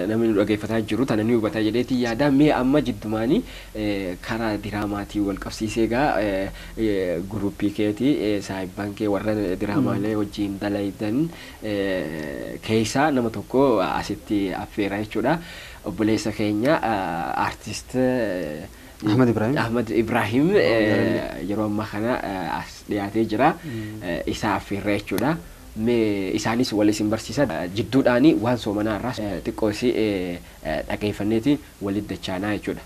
Namni nu dhaggeeffataa jiru tana ni hubata jedheetii yaada. Mee amma jiddumaanii karaa diraamaatiin wal qabsiisee egaa guruppii keetii saahibban kee warra diraamaalee wajjin dalaydan keessaa nama tokko asitti affeera jechuudha. Obboleessa keenya artist Ahmad Ibrahim. Ahmad Ibrahim yeroo ammaa kana as dhiyaatee jira. Isaa affeerra jechuudha. Mee isaanis wal isin barsiisa jidduudhaani waan soomanaa irraa xiqqoo isii dhageeffanneeti walitti dachaanaa jechuudha.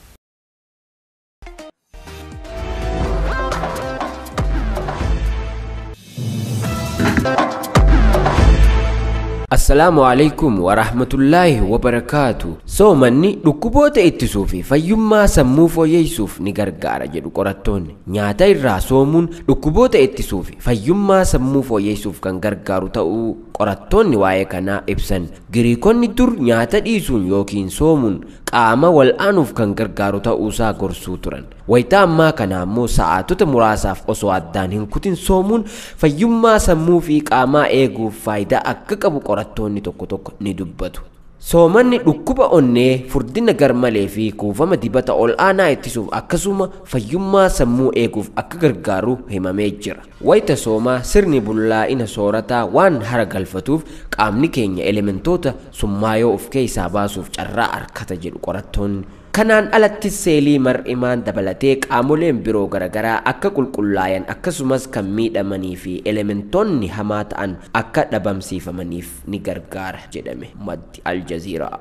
Assalaamu alaikum wa rahmatullaahi wa barakaatu. Soomanni dhukkuboota ittisuu fi fayyummaa sammuu fooyyessuuf ni gargaara jedhu qorattoonni. Nyaata irraa soomuun dhukkuboota ittisuu fi fayyummaa sammuu fooyyessuuf kan gargaaru ta'uu qorattoonni waa'ee kanaa ibsan. Giriikonni dur nyaata dhiisuun yookiin soomuun qaama wal'aanuuf kan gargaaru ta'uusaa gorsuu turan. Wayitaa ammaa kana ammoo sa'aatota muraasaaf osoo addaan hin kutin soomuun fayyummaa sammuu fi qaamaa eeguuf faayidaa akka qabu qorattoonni tokko tokko ni dubbatu. Soomanni dhukkuba onnee, furdina garmalee fi kuufama dibata ol aanaa ittisuuf akkasuma fayyummaa sammuu eeguuf akka gargaaru himamee jira. Wayita soomaa sirni bullaa'ina soorataa waan hara galfatuuf qaamni keenya elementoota summaayoo of keessaa baasuuf carraa argata jedhu qorattoonni. Kanaan alatti seelii mar'imaan dabalatee qaamoleen biroo garaagaraa akka qulqullaayan akkasumas kan miidhamanii fi elementoonni hamaa ta'an akka dhabamsiifamaniif ni gargaara jedhame maddi Aljaziiraa.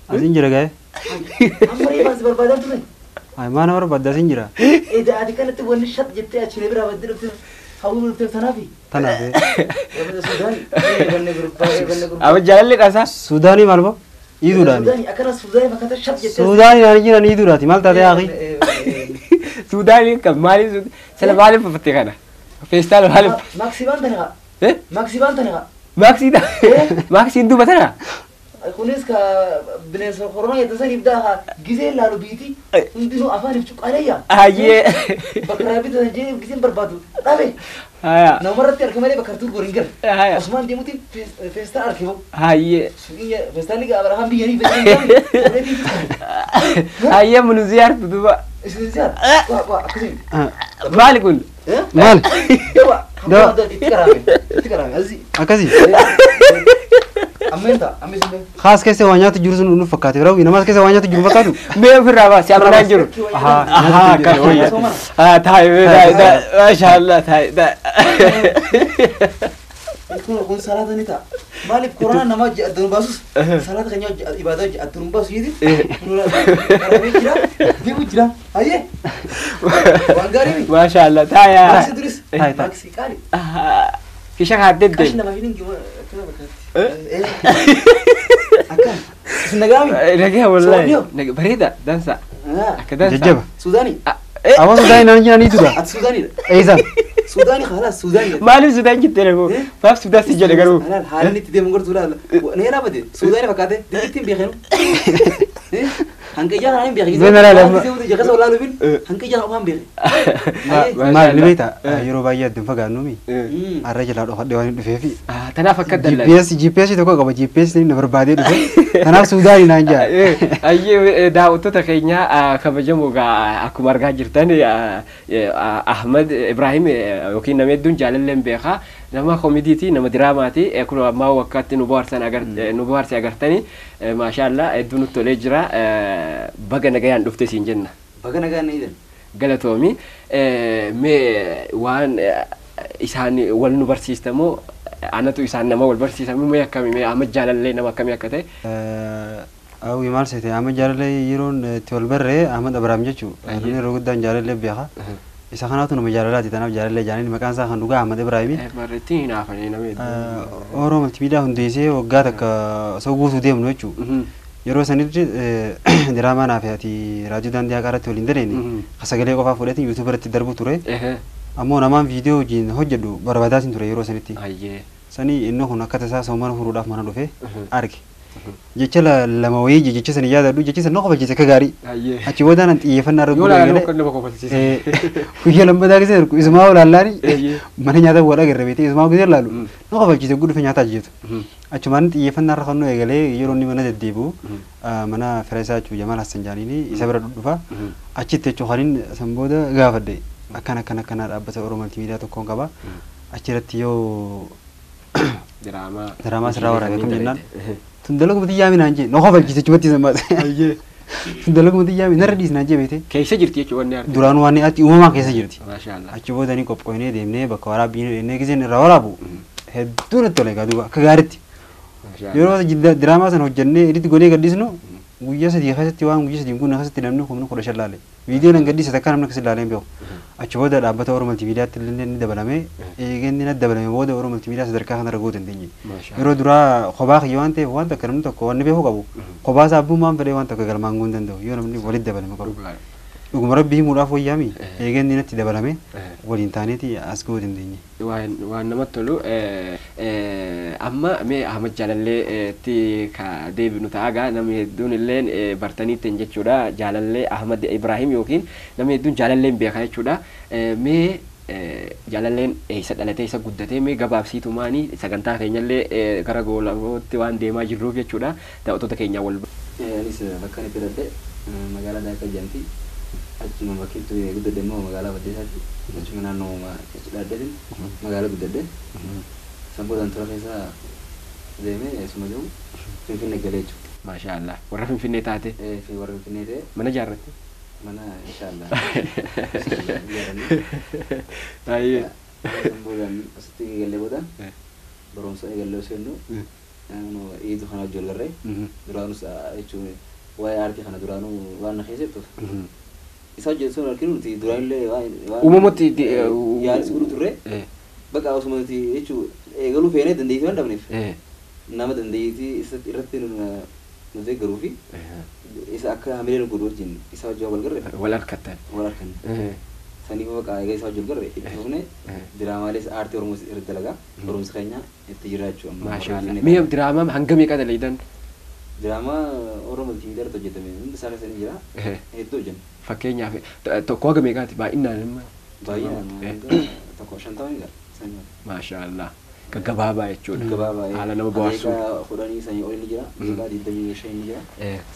Asin jira gaa'e. Amma reefaas barbaadan ture. Ay maana barbaadda asin jira. Edaa ati kanatti wanni shat jettee achi bira baddee dhufte hawwii dhufte tanaafi. Tanaaf. Suudaanii. Eeganne gurbaa eeganne gurbaa. Amma jaalalli dhasaa. Suudaanii maal boo? Iiduudhaani. Suudaanii akkana Suudaanii fakkaata shat jettee. Suudaanii naan jiran iiduudhaati maal taatee haaqi? Suudaanii kan maaliif sila maaliif uffatte kana? Feestaal maaliif? Maaksii baan tana haa. Maaksii baan tana haa. Maaksii maaksiin duuba tana? Kunis ka bineensa kormaa jedhan saniif daa gisee laalu biiti hundinuu afaaniif cuqqaalee Ayyee. Bakka raabbii tan jee giseen barbaadu dhabe. Namarratti arge malee bakka artuu goriin gara. Osmaan deemuutiin feestaa arge boo. Ayyee. Feestaan liga Abrahaam biyyanii Ayyee munu ziyaartu duuba. Isin ziyaar. Waa waa akkasii. Maali kun? Maali? Dawa. Dawa. Itti qaraame. Itti qaraame. Azii. Akkasii. Ammenta ammi Haas keessa waa nyaatu jiru sun nu fakkaate raawwi namaas keessa waa nyaatu jiru fakkaatu. Mee ofirraa baasi ammanaan jiru. Ahaa kan wayya. Taayi taayi maashaallah taayi taayi. Kun salaata ni ta'a. Maaliif koronaa nama adda nu baasus salaata keenya ibaadaa adda nu baasu jedhi. Qaramee jira deemu jira hayyee. Waan gaarii mi? Maashaallah taayi. Maaksii duris. Maaksii qaali. Kisha kaaddee Qashi namaa fi ningi akkana bakkaatti. Akkam. Isin nagaami? Nagaa wallahi. Bareeda dansa. Akka dansa. Jajjaba. Suudaanii. Awwa Suudaanii naan jiran iituudha. Ati Suudaaniidha. Eessaan? Suudaanii khalaas Suudaanii. Maaliif Suudaan jettee garuu? Maaf Suudaan si jedhe garuu? Haalli itti deemu gartuu laala. Nee dhaabate Suudaanii fakkaate dirriitti hin beeknu. Hanga ijaa kanaan hin beekne. Mee laala. Ija laalu bin hanga ijaa kanaan beekne. Maal ni beektaa yeroo baay'ee adda hin fagaannuumi. Har'a jalaa dhokadhee waan hin dhufeefi. Tanaaf akka dallan. GPS GPS tokko qaba GPS na barbaadee dhufe. Kanaaf Suudaanii naan jaa. Ayyee daawwattoota keenya kabajamoo akkuma argaa jirtan Ahmad Ibrahim yookiin nama hedduun jaalalleen beekaa nama koomidiiti nama diraamaati kun ammaa wakkaatti nu bohaarsan nu bohaarse agartani maashaallah hedduu nutti tolee jira baga nagayaan dhufte siin jenna. Baga nagaan na jedhan. Galatoomi mee waan isaan wal nu barsiistamoo anatu isaan nama wal barsiisamu mee akkami mee Ahmad jaalallee nama akkamii akka ta'e. Awwi maal seete Ahmad jaalallee yeroon itti wal barree Ahmad Abrahaam jechuu yeroo guddaan jaalallee beeka. Isa kanaatu nama jaalalaati tanaaf jaalallee jaaniin maqaan isaa kan dhugaa Ahmad Ibraahimi. Barreetti hin haafanii nama hedduu. Oroo maltiimiidiyaa hundeessee waggaa takka osoo guutuu deemnu jechuu. Yeroo sanitti diraamaa naaf ati raadiyoo daandii haqaa irratti waliin daleene sagalee qofaa fudhatiin yuutuub irratti darbu ture. Ammoo namaan viidiyoo wajjin hojjedhu barbaadaatiin ture yeroo sanitti. Sanii inni kun akka tasaa soomana furuudhaaf mana dhufe arge. Jecha lama wayii jecha sani yaadadhu jecha sana kofalchiise akka gaarii. Achi boodaan an xiyyeeffannaa irra Yoo laalu akka nama kofalchiise. Guyyaa lammataa keessa ergu isumaa olaallaani mana nyaata wal agarre beekte isumaa gisee laalu na kofalchiise guddufe nyaata ajjeetu. Achumaan xiyyeeffannaa irra fannoo eegalee yeroo inni mana deddeebi'u mana fira isaa jechuun Jamaal Hassan Jaaniini isa bira dhudhufa. Achitti jechuun kanin san booda gaafadhe akkana akkana akkana dhaabbata Oromoo Multiimiidiyaa tokkoon qaba. Achirratti yoo diraamaa sirraa waraabee kam jennaan. Tun dalaguma xiyyaa minaan jee na kofalchiise achumatti san baase. Tun dalaguma xiyyaa narra dhiisnaan jee beekte. Keessa jirti jechuun wanni arginu. Duraanuu waan ati uumamaan keessa jirti. Maashaallah. Achi booda ni qophoonee deemnee bakka waraabbii deemnee giseen irraa waraabu hedduu natti tole egaa duuba akka gaariitti. Yeroo diraamaa sana hojjennee itti goonee gadhiisnu guyyaa sadii keessatti waan guyyaa sadii kun keessatti namni humna 15 laale. Viidiyoo nan gadhiise takka namni akkasii laalee hin beeku. Achi booda dhaabbata Oromoo Multiimiidiyaatti illee ni dabalame. Eegeen ni dabalame booda Oromoo Multiimiidiyaa sadarkaa kanarra gahuu dandeenye. Yeroo duraa kophaa kiyya waan ta'eef waan takka namni tokko waan beeku qabu. Kophaa isaa abbummaan fedhee waan tokko galmaan gahuu hin danda'u. Yoo namni walitti dabalame qabu. Dhuguma rabbii himuudhaaf wayyaami. Eegeen ni natti dabalame waliin taaneeti as gahuu dandeenye. Waan namatti tolu amma mee Ahmad Jaalalleetti ka deebinu ta'a gaa namni hedduun illeen bartaniittiin jechuudha Jaalallee Ahmad Ibrahim yookiin namni hedduun Jaalalleen beeka jechuudha. Mee Jaalalleen eessa dhalatee eessa guddatee mee gabaabsiitumaanii sagantaa keenyallee gara goolabootti waan deemaa jirruuf jechuudha daawwattoota keenya wal. Anis bakka inni dhaladhe magaalaa Daakkaa jedhamti. Achuma bakki itti guddadhe immoo magaalaa Baddeessaatti. Achuma naannoo achi dhaladheetiin magaalaa guddadhe. San boodaan tura keessa deemee eessuma jiru Finfinnee galee jechuudha. Maashaallah. Warra Finfinnee taate? Warra Finfinnee ta'e. Mana ijaarratte? Mana inshaallah. Baay'ee. San boodaan asitti eegallee booda barumsa eegallee osoo jennu iidu kana wajjin wal garree duraanus jechuun waa'ee aartii kana duraanuu waan na keessa jirtuuf. Isa hojjetu sun arginu nuti duraanillee waan Uumamatti yaalis godhu turre bakka osuma nuti jechuun eegaluu feenee dandeettii waan dhabneef nama dandeettii irratti nu deeggaruu fi isa akka hamilee nu godhu wajjin isa wajjin wal garre wal harkattan. Wal harkanne. Saniif bakka egaa isa wajjin wal garre itti fufne diraamaalee aartii Oromoo irratti dalagaa barumsa keenya itti jira jechuudha. Maashaallah. Mee diraamaa hanga meeqa dalagidan? Diraamaa Oromoo Multiimiidiyaa irratti hojjetame hundi isaa keessa ni jira. Hedduu hojjenne. Fakkeenyaaf tokko haga meeqaati baay'inaan immoo? Baay'inaan tokko 50 ni gara. Maashaallah. Gaggabaabaa jechuudha. Gabaabaa. Haala nama bohaarsuun. Daqiiqaa 10 sanii ol ni jira. Daqiiqaa 25 ni jira.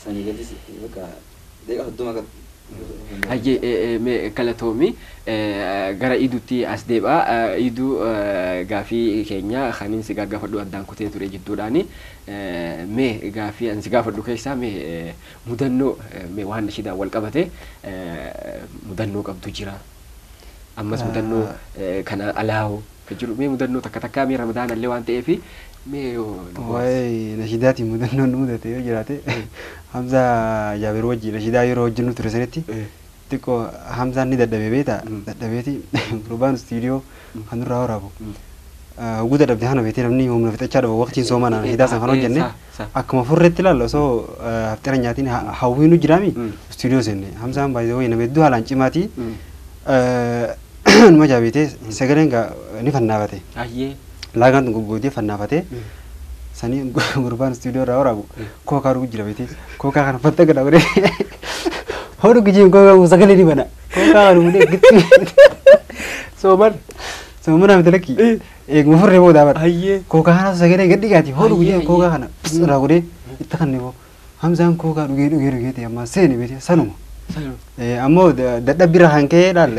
Sanii gadis bakka daqiiqaa 30 akka. Hayyee mee galatoomi gara iduutti as deebi'a. Iduu gaafii keenya kanin si gaggaafadhu addaan kutee ture jidduudhaani. Mee gaafii ani si gaafadhu keessaa mee mudannoo mee waan nashiidaan wal qabate mudannoo qabdu jira. Ammas mudannoo kana alaa'oo kan jiru mee mudannoo takka takkaa mee Ramadaan illee waan ta'eef mee yoo. Waa'ee nashiidaatiin mudannoon nu mudate yoo jiraate Hamzaa Jaabir wajjin nashiidaa yeroo hojjennu ture sanitti xiqqoo Hamzaan ni dadhabee beektaa dadhabeeti gurbaan istiidiyoo kan nurraa waraabu. Hogguu dadhabde kana beektee namni humna fixachaa dhufa waqtiin soomana nashiidaa sana kan hojjenne akkuma furreetti ilaalla osoo haftira nyaatiin hawwiinu jiraami istiidiyoo seenne Hamzaan baay'ee wayii nama hedduu haalaan cimaati. Numa jaabeetee sagaleen ni fannaafate. Laagaan tun goggootee fannaafate. Sanii gurbaan istiidiyoo irraa waraabu kookaa dhugu jira beetee kookaa kana fatta gada godhee hoo dhugu jiin kookaa kun sagalee ni bana kookaa kana mudee gitti. Sooman. Soomana miti lakki eeguma furree boodaa bara kookaa kana sagalee gad dhigaati hoo dhugu jiin kookaa kana irraa godhee itti kanne boo Hamzaan kookaa dhugee dhugee dhugee ta'e ammaa seeni beetee sanuma. Ammoo dadhabbii irraa kan ka'e laal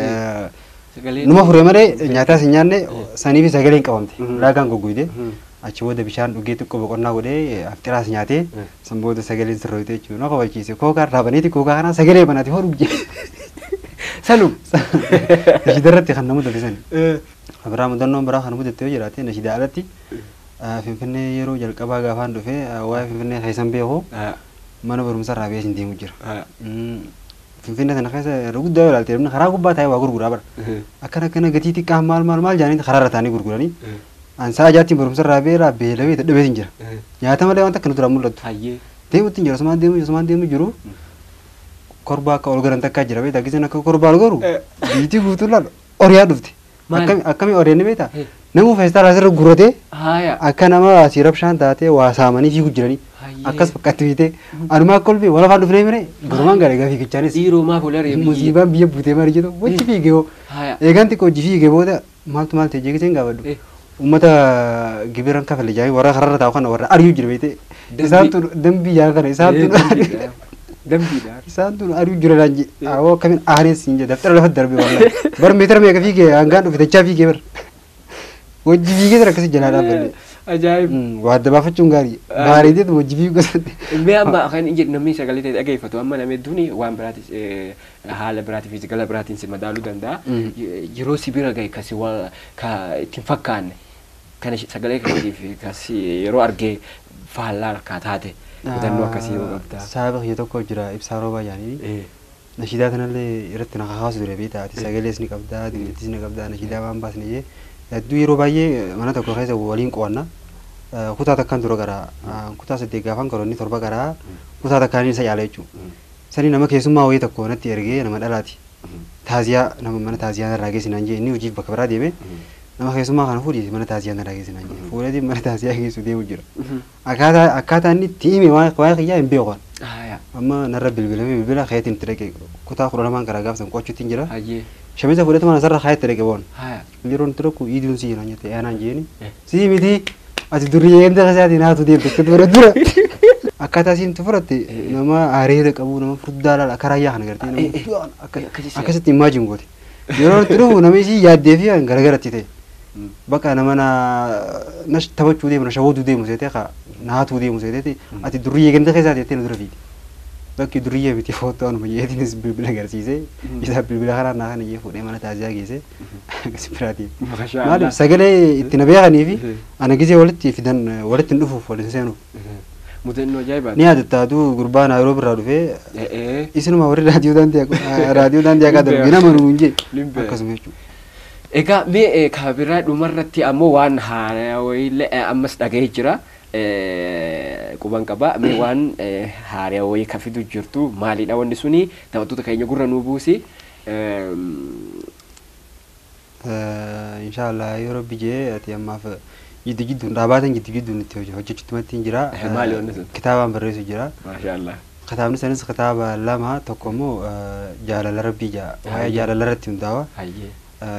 numa fure malee nyaataas hin nyaanne saniif sagalee hin qabamte laagaan goggoyte achi booda bishaan dhugee xiqqoo boqonnaa godhee haftiraas nyaatee san booda sagaleen sirroyte jechuudha na kofalchiise kookaa irraa baneeti kookaa kana sagalee banaati hoo dhugee. Sanum. Nashiida irratti kan na mudate sani. Biraa mudannoon biraa kan mudate yoo jiraate nashiida alatti Finfinnee yeroo jalqabaa gaafaan dhufe waa'ee Finfinnee keessan beeku mana barumsa irraa biyya deemu jira. Finfinnee sana keessa yeroo guddaa yoo ilaalte namni karaa gubbaa taa'ee waa gurguraa bara. Akkana akkana gatii xiqqaa maal maal maal jaaniin karaa irra taa'anii gurguranii. An sa'a jaattiin barumsa irraa beelaa beelawee dadhabeetiin jira. Nyaata malee wanta akka nu duraan mul'atu. Deemutti hin jiru asumaan deemu jiru korbaa akka ol garan takkaa jira beektaa giseen akka korbaa ol garu biitii guutuu laal oriyaa dhufte. Akkamii oriyaan beektaa namuu feestaala asirra guratee akka nama asii rabshaan taatee waa saamanii fiigu jiranii akkas fakkaatti fiitee anumaa akka olbee wal afaan dhufnee mire garumaan gara egaa fiigichaanis. Dhiiroo maaf ol ari'e biyyi. Musiibaan biyya buutee maal jedhu wajji fiigee hoo. Eegaan xiqqoo hojii fiigee booda maaltu maal ta'e jeeqiseen gaafadhu. Uummata gibiran kafale jaanii warra kararra taa'u kana warra ari'uu jira beekte. Isaantu dambii yaa kana isaantu Dambiidha. Isaantu ari'uu jira naan jee awoo akkamiin aareen siin jee daftara lafa darbe wallahi. Bar meetira meeqa fiigee hangaan dhufe dachaa fiigee bar. Hojii fiigee tura akkasii jalaa dhaabbanne. Ajaa'ib. Waa adda baafachuun gaarii. Bareedeetu hojii fiiguu gosoonni. Mee amma kan inni jedhu namni sagalee ta'e dhageeffatu amma namni hedduun waan biraatis haala biraatii fi gala biraatiin si madaaluu danda'a. Yeroo si bira gahe kasi waan ka ittiin fakkaanne kana sagalee keetiif kasi yeroo argee faallaa harkaa taate mudannoo akkasii yoo qabda. Saahiba kiyya tokko jira Ibsaa Roobaa jedhanii. Nashiidaa kanallee irratti na kakaasu ture beektaa ati sagalees ni qabdaa dinqittis ni qabdaa nashiidaa waan baasne jee hedduu yeroo baay'ee mana tokko keessa waliin qo'anna. Kutaa takkaan dura gara kutaa 8 gaafan karoonni 7 gara kutaa takkaan isa yaala jechuudha. Sani nama keessummaa wayii tokko natti ergee nama dhalaati. Taaziyaa nama mana taaziyaa irraa geessinaan jee inni hojiif bakka biraa deeme nama keessummaa kana fuudhii mana taaziyaa irraa geessinaan jee fuudhee mana taaziyaa geessu deemu jira. Akkaataa inni itti hime waa'ee kiyyaa hin beeku. Amma narra bilbilamee bilbila keetiin itti dhaqee kutaa 12 karaa gaafsan qo'achuutti hin jira. Shamiza fuudhee mana sarara kaayetti dhaqee boon. Yeroon itti dhaqu iidiin si jiraan jette aanaan jeeni. Si miti ati durii eegumsa isaatiin haatu deemte akka dura dura. Akkaataa isiin itti fudhatte nama areeda qabu nama furdaa laala akka raayyaa kana gartee nama akkasitti imaajin goote. Yeroo itti dhufu nama isii yaaddee fi garagaratti ta'e. Bakka nama na taphachuu deemu na shawooduu deemu seetee na haatuu deemu seetee ati durii eegumsa keessaa jettee na dura fiidi. Bakki durii miti footoo anuma jeetiinis bilbila agarsiisee isaa bilbila karaa naa kana jee fuudhee mana taaziyaa geessee akkas biraatiin. Maaliif sagalee itti na beekanii fi ana gisee walitti fidan walitti hin dhufuuf waliin seenuuf. Mudannoo ajaa'ibaati. Ni yaadatta gurbaa Naayiroobi irraa dhufee isinuma warri raadiyoo daandii akka darbu nama nuun jee akkasuma jechuudha. Egaa mee kabiraa dhumarratti ammoo waan haaraa wayiillee ammas dhaga'ee jira. Quban qaba mee waan haaraa wayii ka fidu jirtu maalidha wanni suni taphattoota keenya gurra nuu buusi. Inshaallah yoo rabbi jee ati ammaaf jiddu jidduun dhaabaatan jiddu jidduun itti hojjechuutti hin jira. Maali wanni sun? Kitaabaan barreessu jira. Maashaallah. Kitaabni sanis kitaaba lama tokko immoo jaalala rabbii jaa waa'ee jaalala irratti hundaa'a.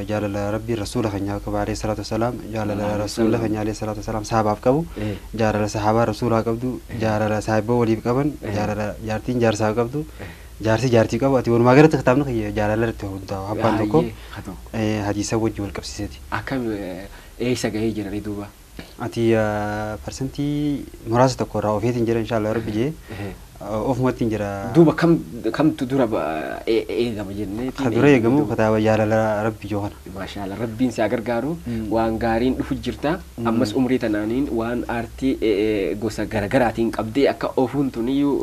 Jaalala rabbii rasuula keenyaa qabu alayhi salaatu wasalaam jaalala rasuula keenyaa alayhi salaatu wasalaam sahabaaf qabu jaalala sahabaa rasuulaa qabdu jaalala saahiboo waliif qaban jaalala jaartiin jaarsaaf qabdu jaarsi jaartii qabu ati walumaa galatti kitaabni kiyya jaalala irratti hundaa'u abbaan tokko hadiisa wajji wal qabsiiseeti. Akkam eessa gahee jiranii duuba? Ati parsantii muraasa tokko irraa ofiitiin jira inshaallah rabbi jee ofumatti hin jira. Duuba kamtu dura eegama jennee? Ka dura eegamu kitaaba jaalala rabbi joo kana. Maashaallah rabbiin si gargaaru waan gaariin dhufu jirta ammas umrii tanaaniin waan aartii gosa garagaraatiin qabdee akka ofuun tuniyyuu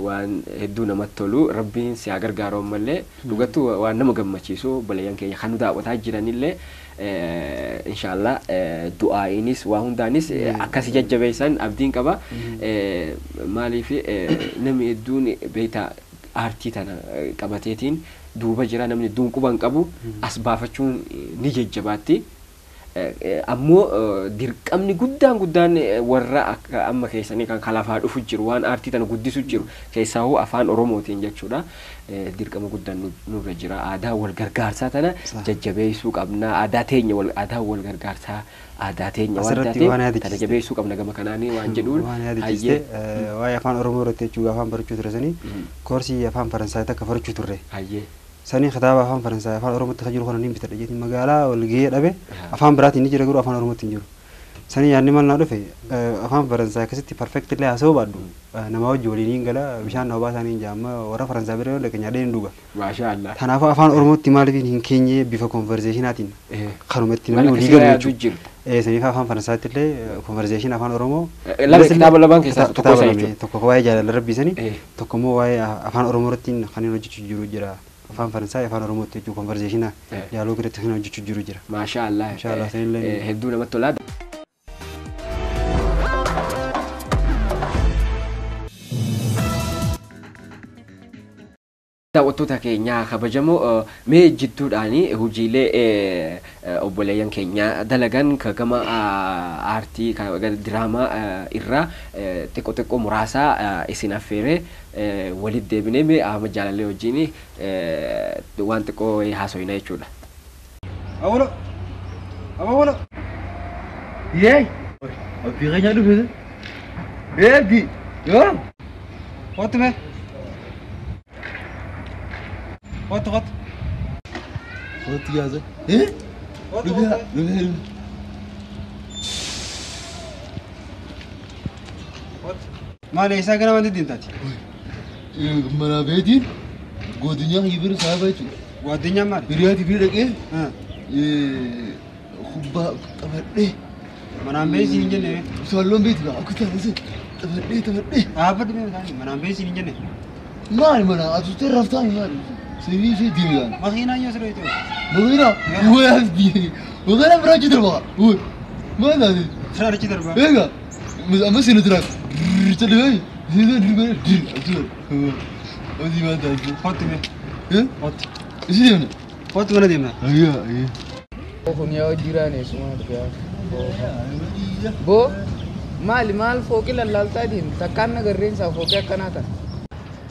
waan hedduu namatti tolu rabbiin si gargaaru ammallee dhugattuu waan nama gammachiisu balayyaan keenya kan nu daawwataa jiranillee inshaallah du'aa'inis waa hundaanis akkasi jajjabeessan abdiin qaba maaliif namni hedduun beektaa aartii tana qabateetiin duuba jira namni hedduun quban qabu as baafachuun ni jajjabaatti. Ammoo dirqamni guddaan guddaan warra akka amma keessanii kan kalafaa dhufu jiru waan aartii tana guddisu jiru keessaa hoo afaan Oromootiin jechuudha. Dirqama guddaan nurra jira aadaa wal gargaarsaa tana jajjabeessuu qabna aadaa teenya wal aadaa wal gargaarsaa aadaa teenya waan taate tana jabeessuu qabna gama kanaanii waan jedhuun waan yaadachiiste waa'ee afaan Oromoo irratti jechuudha afaan barachuu ture sanii koorsii afaan Faransaay takka barachuu turre. Sanii kitaaba afaan Faransaay afaan Oromootti kan jiru kana ni bitadha jeetiin magaalaa wal gahee dhabe afaan biraatiin ni jira garuu afaan Oromootti hin jiru. Sanii yaadni maal naa dhufe afaan Faransaay akkasitti perfect illee haasa'uu baadhu nama wajji waliin hin gala bishaan na obaa isaanii hin jaamma warra Faransaay bira yoo dhaqe nyaadhee hin dhuga. Maashaallah. Kanaafuu afaan Oromootti maaliif hin keenye bifa konverzeeshinaatiin kanumatti namni walii galu jechuudha. Saniif afaan Faransaaytti illee konverzeeshin afaan Oromoo. Lama kitaaba lamaan keessaa tokko isa jechuudha. Tokko waa'ee jaalala rabbii sanii tokko immoo waa'ee afaan Oromoo irratti kan inni hojjechuu jiru jira. Afaan Faransaay afaan Oromootti jechuun konverzeeshina yaaluu irratti kan hojjechuu jiru jira. Maashaallah. Hedduu namatti tola. Daawwattoota keenyaa kabajamoo, mee jidduudhaan hojiilee obboleeyyan keenya dalagan ka gama aartii diraamaa irraa xiqqoo xiqqoo muraasa isin affeeree walitti deebinee mee Ahmad Jaalallee wajjin waan xiqqoo haasofna jechuudha. Awwalo! Awwalo! Yee! Abdii keenya dhufe. Ee Abdii! Yoo! Kottu mee! Kottu kottu! Kottu yaasa. Ee! Kottu Dhufe kottu! dhufe dhufe. Kottu! Maali isaa gara wanti ittiin taati? Mana beetiin godinyaa kiyya bira saaba jechuudha. Guwaddinyaa maali? Hiriyaati bira dhaqee kubbaa taphadhee. Manaan beeksii hin jenne. Saalloon beeti akka taasise taphadhee taphadhee. Dhaabbadhu mee taani manaan beeksii hin jenne. Maali mana atuutee raftaa maali? Sirrii ishee deebi'an. Makiinaan yoo sirrii ta'e. Makiina wayaa makiina biraa achi darba. Maal taate? Sirraa achi darba. Egaa amma sinu turaa. Callee sinu dir achi darba. Hojii maal taate? Kottu mee. Kottu. Isi deemna. Kottu mana deemna. Ayyaa ayyaa. Kun yaa jiraan eessumaa dhufe. Boo maali maal fooqii lallaaltaa deemu takkaan nagarreen isaa fooqii akkanaa ta'a.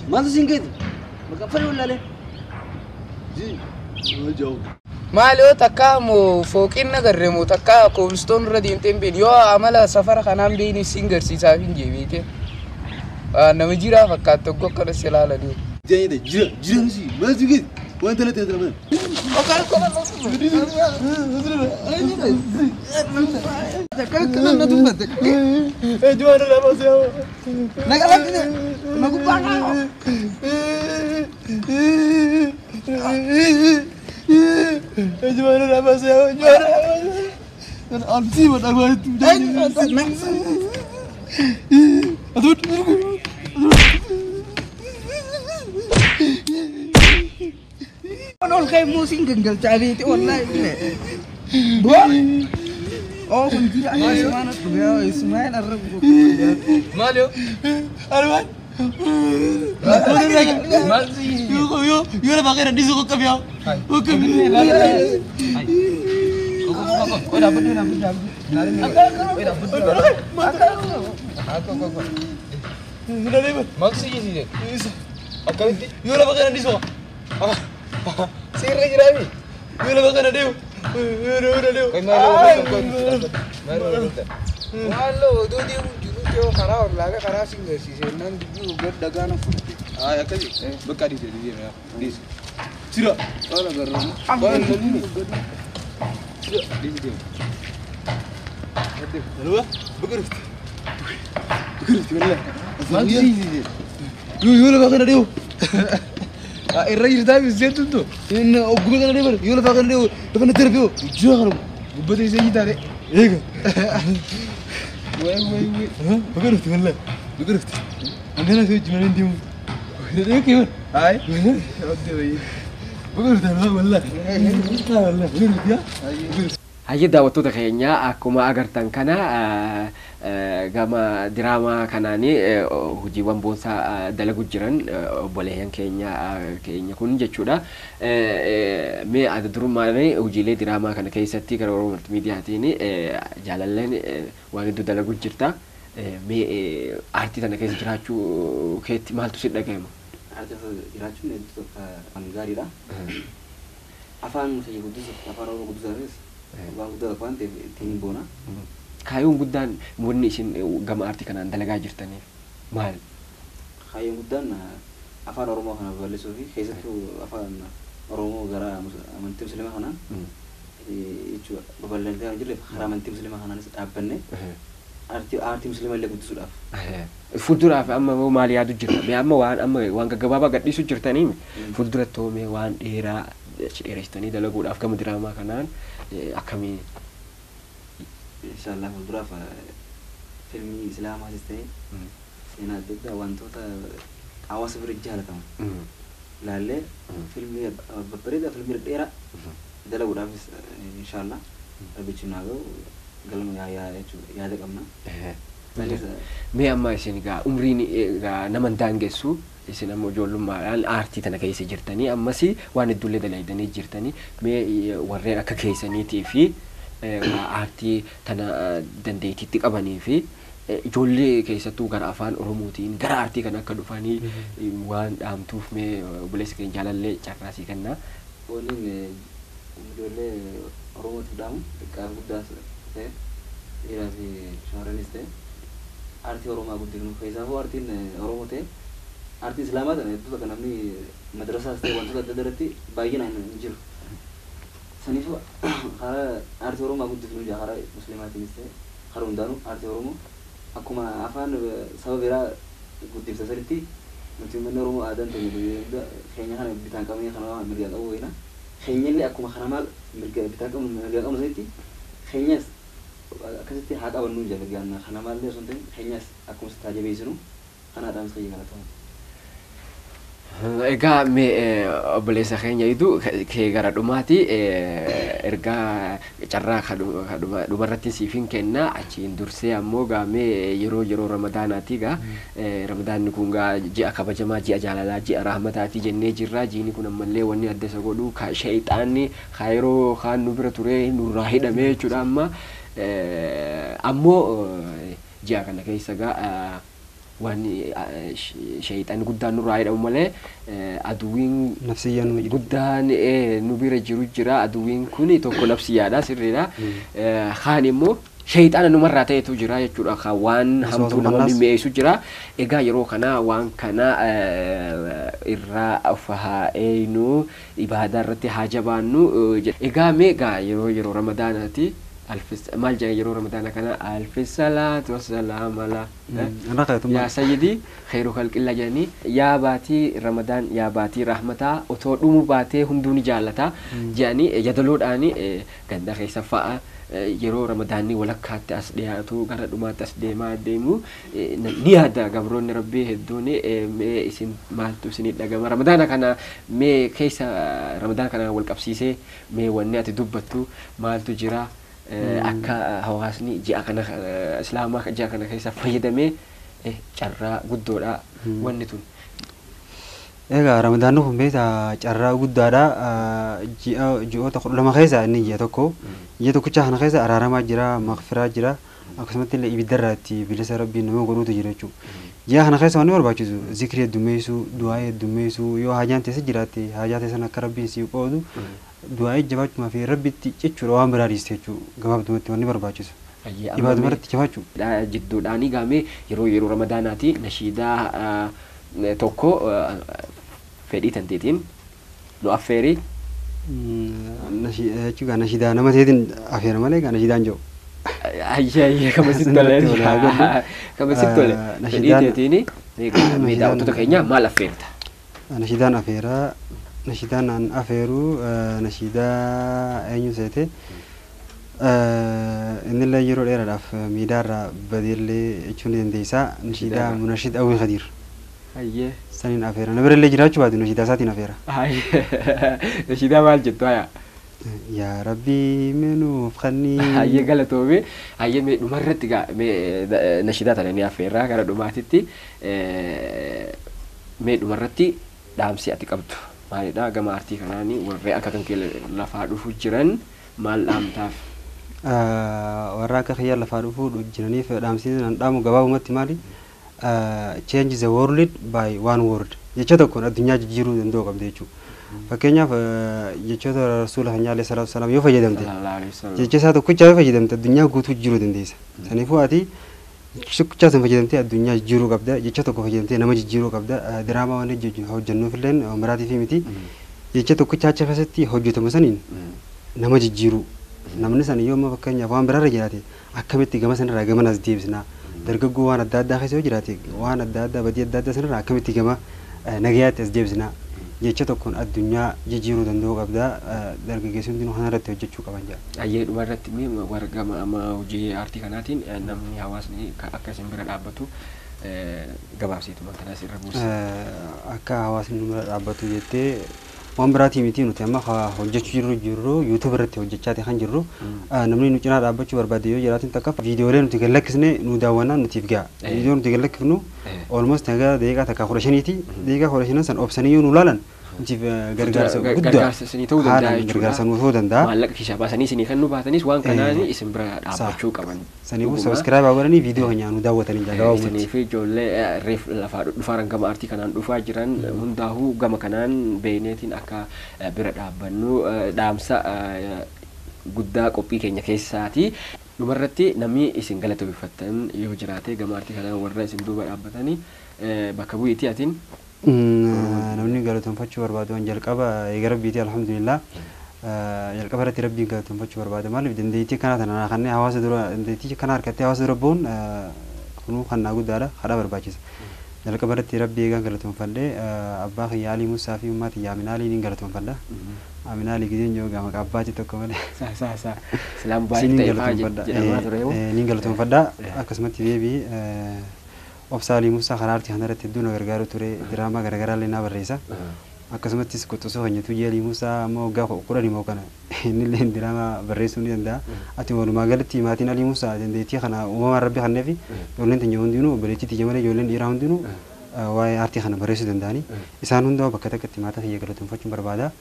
Maaltu siin geeti? Maqaan fayyaa wallaalee. Maali yoo takkaa moo fooqiin nagarree moo takkaa koobilistoon irra deemtee hin beekne yoo amala safara kanaan beekne siin garsiisaaf hin jee beekte. Nama jiraa fakkaata tokko akkanas ilaalanii. Jira jira jira si maaltu geeti? Wanta natti natti nama. Ol ka'e muuziin gangalchaa beekte wallaahi. Boo. Oh kun jira Ismaa'eel dhugaa Ismaa'eel arrabu. Maal yoo? Armaan. Yoo lafa kana dhiisuu qoqqabiyaa. Akkamitti? Yoo lafa kana dhiisuu. Sirra jiraami? Yoo lafa kana deemu. Maaloo oduu deemu jiru ta'uu karaa ol laalee karaa siin garsiise naan dubbii gad dhagaan fudhate. Akkasi bakka dhiise dhiise. Sira. Tola garuu. Dhiise deemu. Alwa bakka dhufte. Bakka dhufte wallahi. Maal siisiise? Yoo lafa kana deemu. Irra jirtaa biseetu tu. Inni ogguma kana deemu yoo lafa kana deemu lafa na darbe yoo jira kana. Gubbata isee jitaare. Eega. Wayi wayi wayi. Bakka dhufte wallahi. Bakka dhufte. Angana si wajjin malee deemu. Deemu kee Hayi. Wallahi. Bakka dhufte wallahi. Wallahi. Bakka dhufte yaa. Hayyee daawwattoota keenya akkuma agartan kana gama diraamaa kanaanii hojiiwwan boonsaa dalagu jiran obboleeyyan keenya kun jechuudha. Mee adda durummaan hojiilee diraamaa kana keessatti gara Oromoo Miidiyaatiin jaalalleen waan hedduu dalagu jirta. Mee aartii tana keessa jiraachuu keetti maaltu si dhaga'ama? Aartii jiraachuun hedduu tokko waan gaariidha. Afaan keenya guddisuuf afaan Oromoo guddisuufis waan guddaa tokko waan ta'eef ittiin boona. Kaayyoon guddaan wanni isin gama aartii kanaan dalagaa jirtaniif maal? Kaayyoon guddaan afaan Oromoo kana babal'isuu fi keessattuu afaan Oromoo gara amantii Musliimaa kanaan jechuudha babal'atee kan jirreef karaa amantii Musliimaa kanaanis dhaabbanne aartii Musliimaa illee guddisuudhaaf. Fuulduraaf amma moo maal yaadu jirta? Mee amma waan amma waan gaggabaabaa gadhiisu jirtanii fuulduratti hoo mee waan dheeraa achi dheeressitanii dalaguudhaaf gama diraamaa kanaan akkamii? Inshaallah fuulduraaf fiilmii Islaamaatis ta'e seenaa adda addaa wantoota hawaasa bira jaalataman ilaallee fiilmii babbareedaa fiilmii dheeraa dalaguudhaafis inshaallah rabbichi nu haa ga'u galma yaa jechuudha yaada qabna. Mee amma isin egaa umriin egaa nama hin daangessu isin amma ijoollummaadhaan aartii tana keessa jirtanii ammas waan hedduullee dalaydanii jirtanii mee warreen akka keessaniitii fi aartii tana dandeettiitti qabanii fi ijoollee keessattuu gara afaan Oromootiin gara aartii kana akka dhufanii waan dhaamtuuf mee obboleessa keenya jaalallee carraasii kennaa. Waliin ijoollee Oromootiif dhaamu xiqqaa fi guddaas ta'e dhiiraa fi shamarranis ta'e aartii Oromoo guddifnu keessaafuu aartiin Oromoo ta'e aartii Islaamaa tana hedduu takka namni madrasaas ta'e wantoota adda addaa irratti baay'inaan hin jiru. Saniifuu karaa aartii Oromoo guddifnu jira karaa Musliimaatiinis ta'e karaa hundaanuu aartii Oromoo akkuma afaan saba biraa guddifta sanitti nuti uummanni Oromoo aadaan teenya keenya kana bitaan qabnee kana mirga qabu wayina keenyallee akkuma kanamaa mirga bitaan qabnu mirga qabnu sanitti keenyas akkasitti haa qabannu jira mirgaan kanamaallee osoo hin ta'in keenyas akkuma sitti haa jabeessinu kanaadhaan isa galatamu. Egaa mee obboleessa keenya idu kee gara dhumaati ergaa carraa dhumarratti siifin kenna achiin dursee ammoo gaa mee yeroo yeroo ramadaanaati gaa ramadaanni kun gaa ji'a kabajamaa ji'a jaalalaa ji'a rahmataati jennee jirra jiini kun ammallee wanni adda isa godhu shayxaanni yeroo kaan nu bira ture nurraa hidhamee jechuudha amma ammoo ji'a kana keessa gaa waan shayxaan guddaan nurraa hidhamu malee aduwwiin guddaan nu bira jiru jira aduwwiin kun tokko nafsiyyaadha sirriidha kaan immoo shayxaana numarraa ta'etu jira jechuudha waan hamtuu nama mimmi'eessu jira egaa yeroo kana waan kana irraa of haa eeynu ibaadaa irratti haa jabaannu egaa mee egaa yeroo yeroo ramadaanaati maal jedhan yeroo ramadaana kana alfi salaatu wassalaam ala yaa sayyidii khayru khalqillaa jedhanii yaa baatii ramadaan yaa baatii rahmataa otoo dhumuu baatee hunduu ni jaallata jedhanii yadaloodhaani ganda keessa fa'a yeroo ramadaanni walakkaatti as dhiyaatu gara dhumaatti as deemaa deemu ni yaada gabroonni rabbii hedduun mee isin maaltu isinii dhagama ramadaana kana mee keessa ramadaana kana wal qabsiisee mee wanni ati dubbattu maaltu jira akka hawaasni ji'a kana islaamaa ji'a kana keessa fayyadamee carraa guddoodha wanni tun. Egaa ramadaanni kun beektaa carraa guddaadha ji'oota 12 keessa inni ji'a tokko ji'a tokkicha kana keessa araaramaa jira maqfiraa jira akkasumatti illee ibiddarraa itti bilisa rabbiin nama godhuutu jira jechuudha. Ji'a kana keessa wanni barbaachisu zikrii heddummeessuu du'aa heddummeessuu yoo haajaan teessa jiraatte haajaa teessan akka rabbiin sii qoodu du'aa jabaachumaa fi rabbitti jechuudha waan biraa dhiiste jechuudha gabaabdumatti wanni barbaachisu. Ibaaduma irratti jabaachuu. Jidduudhaan gaamee yeroo yeroo ramadaanaati nashiidaa tokko fedhii tanteetiin nu affeeri. Jechuudha nashiidaa nama ta'eetiin affeera malee nashiidaan jiru. Ayyee kama sitti tole kama sitti tole fedhii teetiin mee daawwattoota keenya maal affeerta? Nashiidaan affeeraa nashiidaan an afeeru nashiidaa eenyu seete innillee yeroo dheeraadhaaf miidiyaarraa badeellee jechuun ni dandeessaa nashiidaa Munashid Awwi Khadiir. Ayyee. Saniin afeera na birallee jiraachuu baatu nashiidaa isaatiin afeera. Nashiidaa maal jettu hayaa? Yaa Rabbii meenuuf kanni. Ayyee galatoome ayyee mee dhumarratti gaa mee nashiidaa tana ni afeerraa gara dhumaatitti mee dhumarratti dhaamsi ati qabdu. Maalidha gama aartii kanaani warreen akka kan kee lafaa dhufu jiran maal dhaamtaaf? Warra akka kiyya lafaa dhufu jiraniif dhaamsi nan dhaamu gabaabumatti maali? Change the world by one word. Jecha tokkoon addunyaa jijjiiruu danda'u qabdi jechuudha. Fakkeenyaaf jechoota rasuula keenya alayhi salaatu wasalaam yoo fayyadamte jecha isaa tokkicha yoo fayyadamte addunyaa guutuu jijjiiruu dandeessa. Saniifuu ati tokkicha san fayyadamtee addunyaa jijjiiruu qabda jecha tokko fayyadamtee nama jijjiiruu qabda diraamaa waan hojjennuuf illee miraatii fi miti jecha tokkicha achi keessatti hojjetamu saniin nama jijjiiruu namni san yoo amma fakkeenyaaf waan biraarra jiraate akkamitti gama sanarraa gama as deebisnaa dargaggoo waan adda addaa keessa yoo jiraate waan adda addaa badii adda addaa sanarraa akkamitti gama nagayaatti as deebisnaa jecha tokkoon addunyaa jijjiiruu danda'uu qabda dargaggeessi hundinuu kana irratti hojjechuu qaban jedha. Ayyee dhuma irratti mee warra gama amma hojii aartii kanaatiin namni hawaasni akka isin bira dhaabbatu gabaabsiituma kanas irra buusa. Akka hawaasni nu bira dhaabbatu jettee Waan biraatii miti nuti amma hojjechuu jirru YouTube irratti hojjechaa kan jirru namni nu cinaa dhaabbachuu barbaade yoo jiraatin takka viidiyoolee nuti gallakkisne nu daawwannaa nutiif ga'a. Viidiyoo nuti gallakkifnu almost hanga daqiiqaa takka 15ti daqiiqaa 15 san obsanii yoo nu laalan nutiif gargaarsa guddaa gargaarsa isinii ta'uu danda'a jechuudha. Gargaarsa nu ta'uu danda'a. Maallaqa keessaa baasanii isinii kan nu baatanis waan kanaan isin bira dhaabbachuu qaban. Saniifuu subscribe godhanii viidiyoo keenya nu daawwatanii gabaabumatti. Isinii fi ijoollee reef lafaa dhufaaran gama aartii kanaan dhufaa jiran hundaa'uu gama kanaan beeyneetiin akka bira dhaabbannu dhaamsa guddaa qophii keenya keessaati. Dhumarratti namni isin galateeffattan yoo jiraate gama aartii kanaan warra isin duuba dhaabbatanii bakka bu'iitii atiin. Namni galateeffachuu barbaadu waan jalqaba eega rabbiiti alhamdulillah. Jalqaba irratti rabbiin galateeffachuu barbaada maaliif dandeettii kana tana kanneen hawaasa dura dandeettii kana harkattee hawaasa dura bu'uun kunuu kannaa guddaadha kadhaa barbaachisa. Jalqaba irratti rabbii eegaan galateeffadhee abbaa kiyya Alii Musaa fi ummaa tiyya Aminaalii niin galateeffadha. Aminaalii gizeen jiru gama abbaati tokko malee. Silaan baay'ee ta'e fa'aa jedhamaa ture. Niin galateeffadha akkasumatti deebii obsa Alii Musaa karaa aartii kana irratti hedduu na gargaaru ture diraamaa garaagaraa illee na barreessa. Akkasumattis quxisuu keenya Tuujii Alii Musaa amma waggaa 10 moo kana inni illee diraamaa barreessuu ni danda'a. Ati walumaa galatti maatiin Alii Musaa dandeettii kana uumamaan rabbi kenneefi ijoolleen teenya hundinuu obboleettii tiyya malee ijoolleen dhiiraa hundinuu waa'ee aartii kana barreessuu danda'ani. Isaan hundaa bakka takkatti maataa kiyya galateeffachuun barbaada.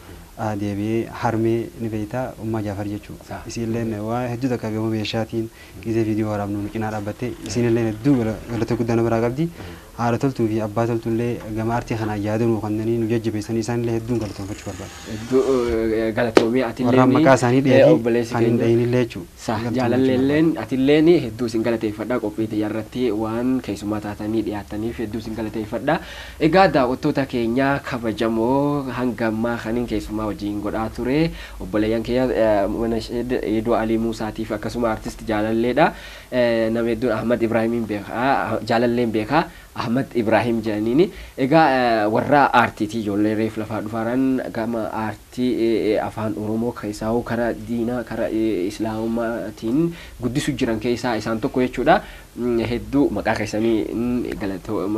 Deebi'ee harmee ni beektaa ummaa Jaafar jechuudha. Isiilleen waa hedduu takka gama meeshaatiin gizee viidiyoo waraabnu nu cinaa dhaabbattee isiinilleen hedduu galata guddaa nama biraa qabdi. Haadha toltuu fi abbaa toltuullee gama aartii kanaa yaadannoo kanneen nu jajjabeessanii isaanillee hedduun galateeffachuu barbaada. Hedduu galatoomii atillee warra maqaa isaanii dheefi kan hin dhayinillee jechuudha. Jaalalleelleen atilleen hedduu isin galateeffadha qophii xiyyaarratti waan keessumaa taatanii dhiyaataniif hedduu isin galateeffadha. Egaa daawwattoota keenya kabajamoo hanga ammaa kaniin keessumaa wajjin godhaa ture obboleeyyan keenya mana Eedoo Alii Musaatiif akkasuma artist Jaalalleedha. Nama hedduun Ahmad Ibraahimiin beekaa Jaalalleen beekaa Ahmad Ibrahim jedhaniini. Egaa warra aartiiti ijoollee reef lafaa dhufaaran gama aartii afaan Oromoo keessaa karaa diinaa karaa islaamummaatiin guddisu jiran keessaa isaan tokko jechuudha. Hedduu maqaa keessanii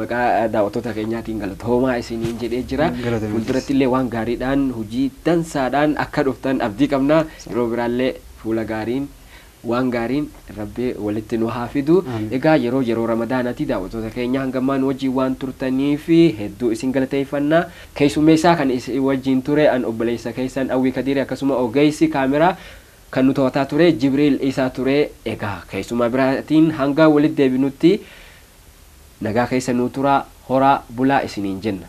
maqaa daawwattoota keenyaatiin galatoomaa isiniin jedhee jira. Fuulduratti illee waan gaariidhaan hojii dansaadhaan akka dhuftan abdii qabna. Yeroo biraallee fuula gaariin waan gaariin rabbi walitti nu haa fidu. Egaa yeroo yeroo ramadaanaati daawwattoota keenya hangammaan wajjin waan turtaniif hedduu isin galateeffanna. Keessummeessaa kan isin wajjin ture an obboleessa keessan Awwii Kadirii akkasuma ogeessi kaameraa kan nu to'ataa ture Jibriil Isaa ture. Egaa keessumaa biraatiin hanga walitti deebinutti nagaa keessa nu turaa horaa bulaa isiniin jenna.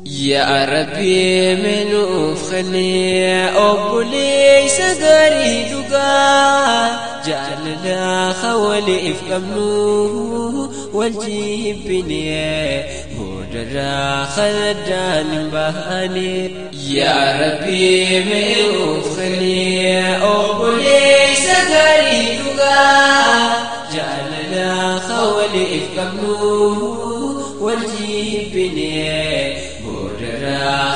يا ربي من أفخني أبولي سدري دقا جعلنا خولي إفقمنو والجيبني بودرا خلدان بهاني يا ربي من أفخني أبولي سدري دقا جعلنا خولي إفقمنو والجيبني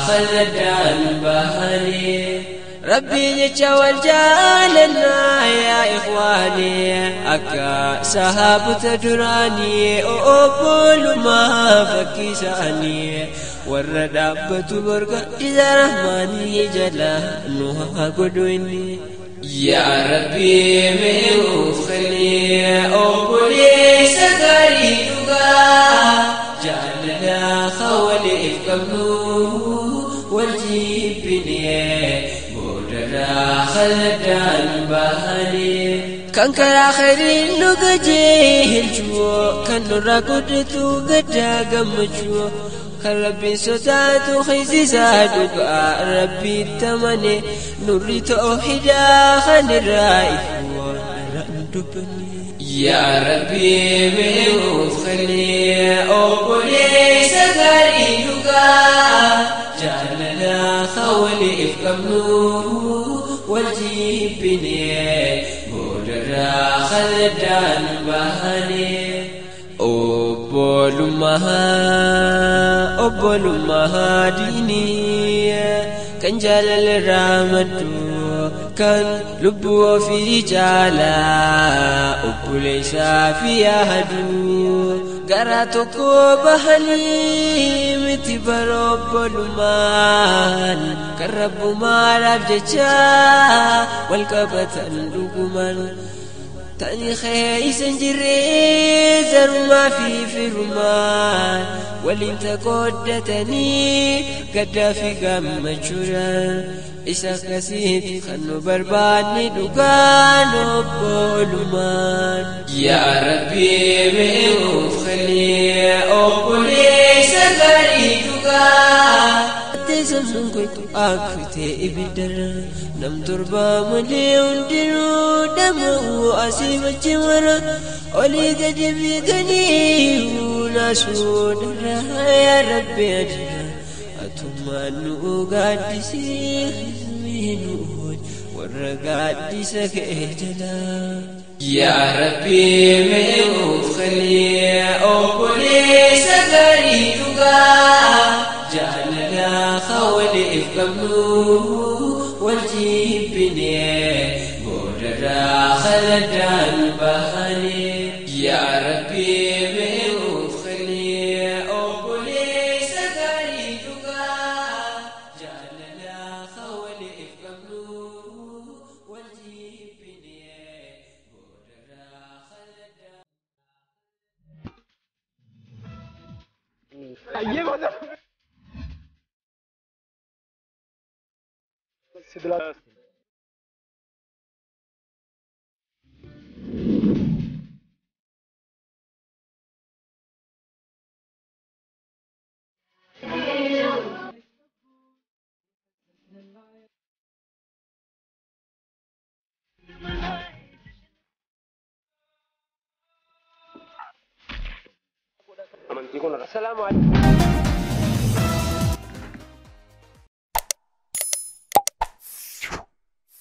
خلدان بهني ربي يتشوى جالنا يا إخواني أكا سهاب تدراني أقول ما فكيساني والردابة برقة إذا رحماني جلا نوها قدويني يا ربي من أخلي أقولي سكري دقا جعلنا خولي إفقمنو والجيبني بودرا خلدان بهني كان كرا خير نجيه الجو كان نرا قدتو قدا قمجو كان ربي ستاتو خيزي زادو ربي تمني نوري توحيدا خان الرائف يا ربي من أخلي أقولي سكري دقا جعلنا خولي إفقمنو والجيبني بودرا خلدان بهني أبولما ديني كان جلال رامدو Kan lubbuu ofii caalaa obboleessaa fi yaaduu gara tokko bahanii miti bara obbolummaan kan rabbumaadhaaf jecha wal qabatan dhugumaan tani keessa hin jirre zarumaa fi firummaan waliin taqooddatanii gaddaa fi gammachuudhaan isa akkasiiti kan nu barbaanne dhugaan obbolummaan. Yaa Rabbi mee nuuf kenni obboleessa gaarii dhugaa. Samsun koytu akkitee ibiddarra nam torbaa malee hundinuu dhama'uu asii machi mara olii gadi fiiganii naasuudharra yaa Rabbi adira atummaan nu gaaddisee nu warra gaaddisa kee jalaa. Yaa Rabbi mee nuuf kenni obboleessa gaarii dhugaa. Jaalala waliif qabnu wal jibbine boodarraa khaladaan bahane. Yaa Rabbi mee nuuf kenni obboleessa gaarii dhugaa. Jaalala waliif qabnu wal jibbine boodarraa khaladaan. Assalamu alaikum.